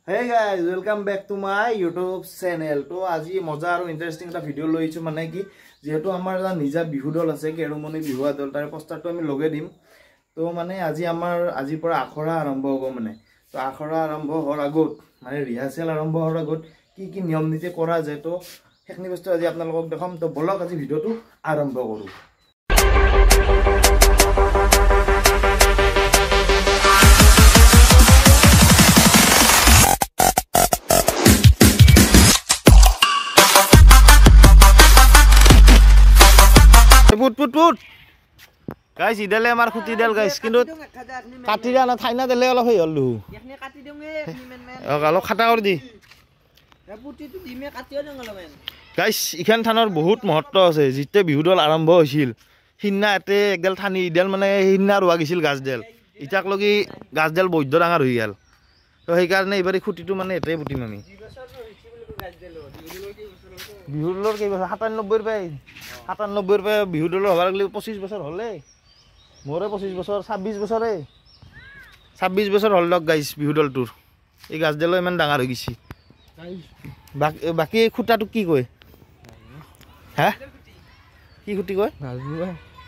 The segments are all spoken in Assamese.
Hey guys, welcome back to my YouTube channel. তো আজি মজা আৰু ইন্টাৰেষ্টিং এটা ভিডিঅ' লৈ আহিছো। মানে কি, যিহেতু আমাৰ এটা নিজা বিহু দল আছে, কেৰুমণি বিহুৱা দল, তাৰ পোষ্টাৰটো আমি লগাই দিম। তো মানে আজি আমাৰ আজিৰ পৰা আখৰা আৰম্ভ হ'ব। মানে তো আখৰা আৰম্ভ হোৱাৰ আগত, মানে ৰিহাৰ্চেল আৰম্ভ হোৱাৰ আগত কি কি নিয়ম নীতি কৰা যায়, তো সেইখিনি বস্তু আজি আপোনালোকক দেখাম। তো বলক আজি ভিডিঅ'টো আৰম্ভ কৰোঁ। পুট পুট পুট গাইছ, ইডালে আমাৰ খুঁটিডাল গাইছ, কিন্তু কাটি দিয়া না ঠাইনা দিলে অলপ সেই হ'ল, অলপ খাটা কৰি দি গাইছ। ইখান থানৰ বহুত মহত্ব আছে। যেতিয়া বিহু দল আৰম্ভ হৈছিল সিদিনা ইয়াতে একডাল ঠানি ইডাল মানে সিদিনা ৰোৱা গৈছিল গাছডাল, ইটাক লগি গাছডাল বৈদ্য ডাঙৰ হৈ গ'ল। তো সেইকাৰণে এইবাৰ এই খুঁটিটো মানে ইয়াতে পুতিম আমি। বিহু দলৰ কেইবছৰ, 97ৰ পৰাই, 97ৰ পৰা বিহু দলৰ হ'ব লাগিলে 25 বছৰ হ'লে, মোৰে 25 বছৰ, 26 বছৰে, 26 বছৰ হ'ল লগ গাইছ বিহু দলটোৰ। এই গাছডালো ইমান ডাঙৰ হৈ গৈছে। বাকী এই খুঁটাটোক কি কয়, হা কি খুঁটি কয়?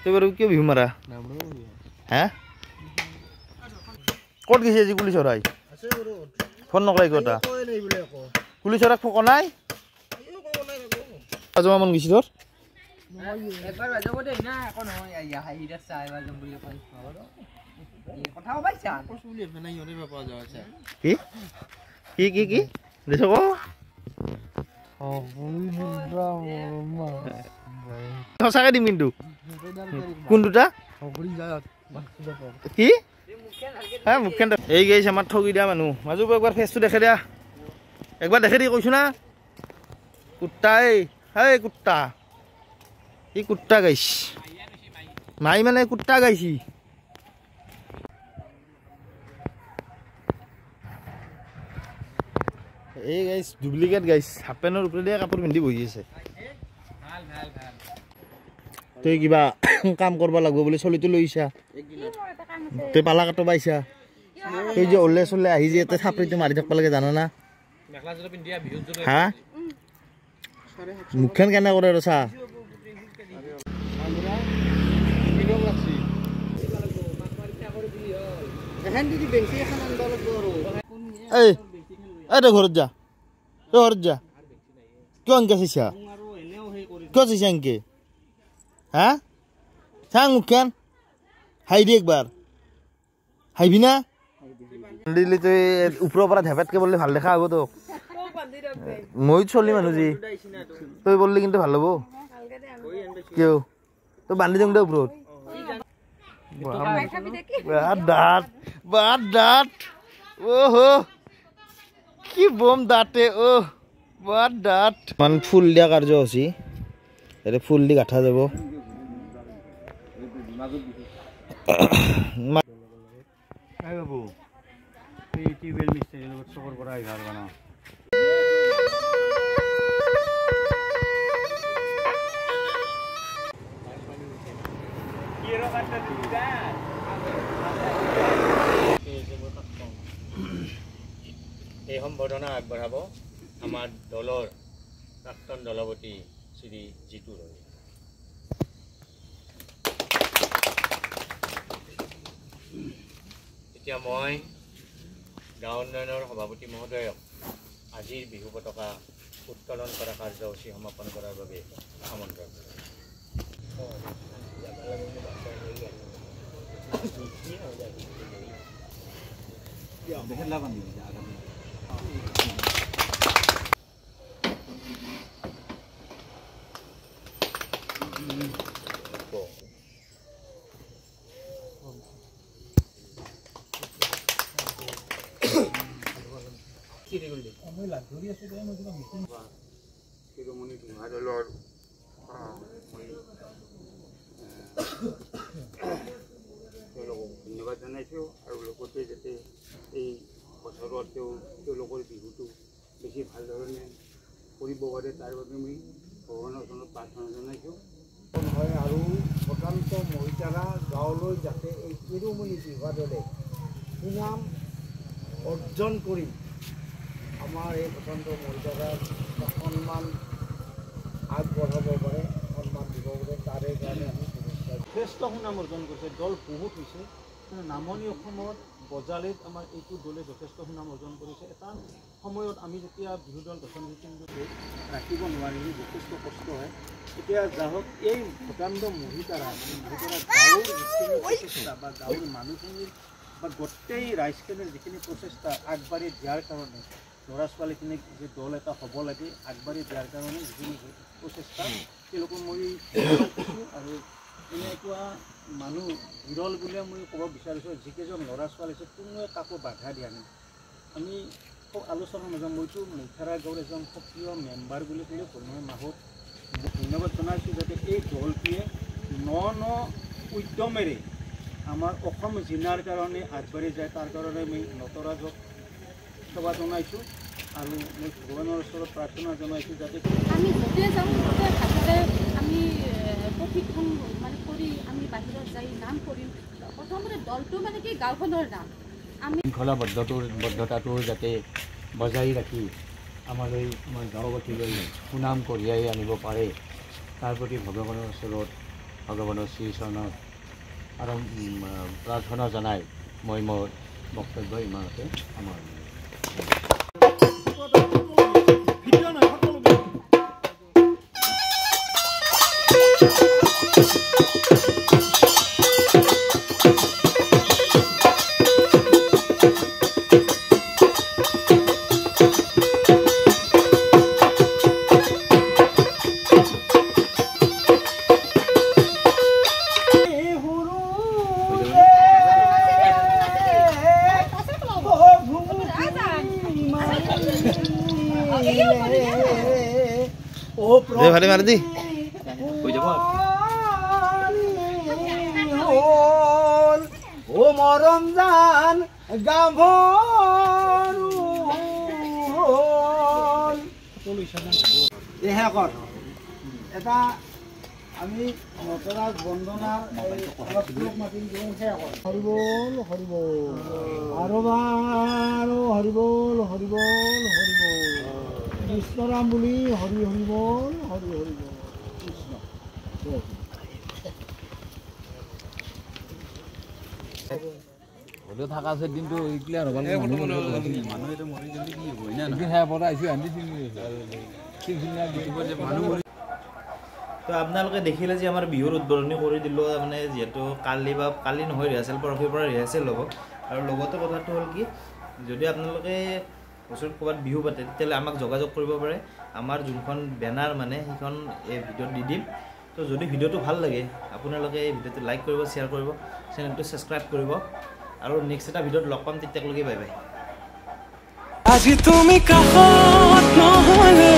তই বাৰু কিয় বিহু মাৰা, হা? ক'ত গৈছে আজি কুলি চৰাই? ফোন নকৰে একো এটা। কুলি চৰাইক ফোন নাই জমা মন গৈছে তোৰ? কি কি কি কি দিছ ক? সঁচাকে দিম কিন্তু। কোন দুটা কি? হা মুখখন এই গাইছে আমাৰ ঠগি দিয়া মানুহ। মাজু একবাৰ ফেচটো দেখে দিয়া, একবাৰ দেখে দি কৈছো না। কুত্তা এই, হেই কুত্তা, ই কুত্তা গাইছ, মাই মানে কুত্তা গাইছি। এই গাইছ ডুপ্লিকেট গাইছ, হাফ পেণ্টৰ ওপৰেদি কাপোৰ পিন্ধি বহি আছে। তই কিবা কাম কৰিব লাগিব বুলি চলিটো লৈ আহিছা, তই পালা কাটো পাইছা, তই যে ওলে চলে আহি যে ইয়াতে থাপৰিটো মাৰি থাকিব লাগে জানা না? হা মুখখন কেনে কৰে আৰু চা। এই এই তই ঘৰত যা, তই ঘৰত যা। কিয় এনেকে চাইছা, কিয় চাইছা এনেকে? হা চাং মুখখন হাই দি একবাৰ, হাইবি না? দিলি তই ওপৰৰ পৰা ধেপেতকে বললে ভাল দেখা হ'ব তোক। মই চলি মানুহ যি, তই বললি কিন্তু ভাল হ'ব। কিয় তই বান্ধি দিওঁ দে ওপৰত। দাঁত বাদ দাঁত, অহ কি বম দাঁতে, অহ বাদ দাঁত। মানে ফুল দিয়া কাৰ্যসূচী, ইয়াতে ফুল দি গাঁঠা যাব। এই সম্বৰ্ধনা আগবঢ়াব আমাৰ দলৰ প্ৰাক্তন দলপতি শ্ৰী জিতু ৰয়। এতিয়া মই গাঁও উন্নয়নৰ সভাপতি মহোদয়ক আজিৰ বিহু পতাকা উত্তোলন কৰা কাৰ্যসূচী সমাপন কৰাৰ বাবে আমন্ত্ৰণ জনাইছোঁ। শিৰোমণি বিহুৱা দলৰ মই তেওঁলোকক ধন্যবাদ জনাইছোঁ আৰু লগতে যাতে এই বছৰত তেওঁলোকৰ বিহুটো বেছি ভাল ধৰণে কৰিব পাৰে তাৰ বাবে মই ভগৱানৰ ওচৰত প্ৰাৰ্থনা জনাইছোঁ। হয় আৰু প্ৰশান্ত মহিতাৰা গাঁৱলৈ যাতে এই শিৰোমণি বিহুৱা দলে সুনাম অৰ্জন কৰি আমাৰ এই বসন্ত মহিতাৰাৰ সন্মান আগবঢ়াব পাৰে, সন্মান দিব পাৰে, তাৰে কাৰণে আমি শুভেচ্ছা। যথেষ্ট সুনাম অৰ্জন কৰিছে, দল বহুত হৈছে। কিন্তু নামনি অসমত বজালীত আমাৰ এইটো দলে যথেষ্ট সুনাম অৰ্জন কৰিছে। এটা সময়ত আমি যেতিয়া বিহু দল গঠন কৰিছিলোঁ ৰাখিব নোৱাৰিলোঁ, যথেষ্ট কষ্ট হয়। এতিয়া যা হওক, এই ভূটাণ্ড মহিতাৰা মানে মহিতাৰা গাঁৱৰ যিখিনি প্ৰচেষ্টা বা গাঁৱৰ মানুহখিনিৰ বা গোটেই ৰাইজখিনিৰ যিখিনি প্ৰচেষ্টা আগবাঢ়ি দিয়াৰ কাৰণে ল'ৰা ছোৱালীখিনিক যে দল এটা হ'ব লাগে আগবাঢ়ি দিয়াৰ কাৰণে যিখিনি প্ৰচেষ্টা তেওঁলোকক মই কৈছোঁ। আৰু এনেকুৱা মানুহ বিৰল বুলিয়ে মই ক'ব বিচাৰিছোঁ। যিকেইজন ল'ৰা ছোৱালী আছে কোনোৱে কাকো বাধা দিয়া নাই। আমি খুব আলোচনাৰ মাজত মইতো মৈথাৰা গাঁৱৰ এজন সক্ৰিয় মেম্বাৰ বুলি ক'লেও ভুল নহয়। মাহত ধন্যবাদ জনাইছোঁ যাতে এই দলটোৱে ন ন উদ্যমেৰে আমাৰ অসম জিনাৰ কাৰণে আগবাঢ়ি যায়, তাৰ কাৰণে আমি নটৰাজক সেৱা জনাইছোঁ আৰু মই ভগৱানৰ ওচৰত প্ৰাৰ্থনা জনাইছোঁ যাতে আমি য'তে যাওঁ ত'তে ভালদৰে আমি প্ৰশিক্ষণ মানে কৰি আমি বাহিৰত যাই নাম কৰিম। প্ৰথমতে দলটো মানে কি গাঁওখনৰ নাম আমি শৃংখলাবদ্ধতাটো যাতে বজাই ৰাখি আমালৈ আমাৰ গাঁওবাসীলৈ সুনাম কঢ়িয়াই আনিব পাৰে, তাৰ প্ৰতি ভগৱানৰ ওচৰত ভগৱানৰ শ্ৰীচৰণত আৰু প্ৰাৰ্থনা জনাই মই মোৰ বক্তব্য ইমানতে সামৰণি। ভালে মাৰি দি ও মৰম জান গাভৰু শেষত এটা আমি নটৰাজ বন্দনাৰ হৰিবল হৰিবল আৰু বাৰু হৰিবল হৰিবল হৰিবল কৃষ্ণৰাম বুলি হৰি হৰিবল হৰি হৰিবল কৃষ্ণ। তো আপোনালোকে দেখিলে যে আমাৰ বিহুৰ উদ্বোধনী কৰি দিলোঁ, মানে যিহেতু কালি বা কালি নহয় ৰিহাৰ্চেল, পৰহিৰ পৰা ৰিহাৰ্চেল হ'ব। আৰু লগতে কথাটো হ'ল কি, যদি আপোনালোকে ওচৰত ক'ৰবাত বিহু পাতে তেতিয়াহ'লে আমাক যোগাযোগ কৰিব পাৰে। আমাৰ যোনখন বেনাৰ মানে সেইখন এই ভিডিঅ'ত দি দিম। তো যদি ভিডিঅ'টো ভাল লাগে আপোনালোকে এই ভিডিঅ'টো লাইক কৰিব, শ্বেয়াৰ কৰিব, চেনেলটো ছাবস্ক্ৰাইব কৰিব। আৰু নেক্সট এটা ভিডিঅ'ত লগ পাম, তেতিয়ালৈকে বাই বাই। আজি তুমি কাষত নহ'লে